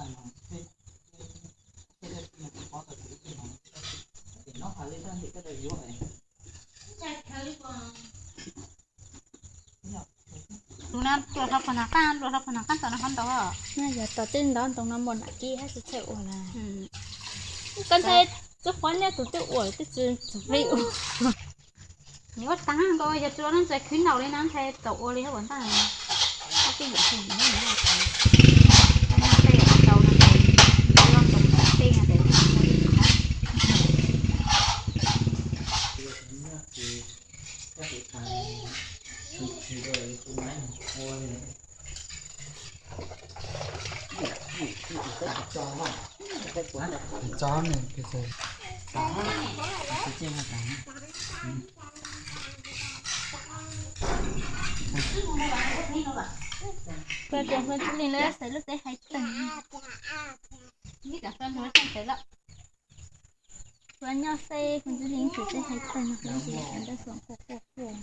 Tus no tua rau pog nag qab, tua rau pog nag qab tom no qhov ntau. Yog tom tej ntov ntoo no muaj nram kib hab tsis txawj ua na. Koj nthe txuj quav niaj tus twb ua twb tsis txog li ua. Nws ua taag nkaus yog tsis ua no ntxais khwv ntaus li no ntxhais txaus ua li hab ua ntag. Koj twb yam hwm nws, tej tau no tes, ua ntoo tej no tes. Koj tus Hmoob Ntxwg Lis lawv xaiv lub teb hais tawg. Ib cov hluas nyob xaiv lub teb hais tawg no, ntawd xuas quaj quaj quaj.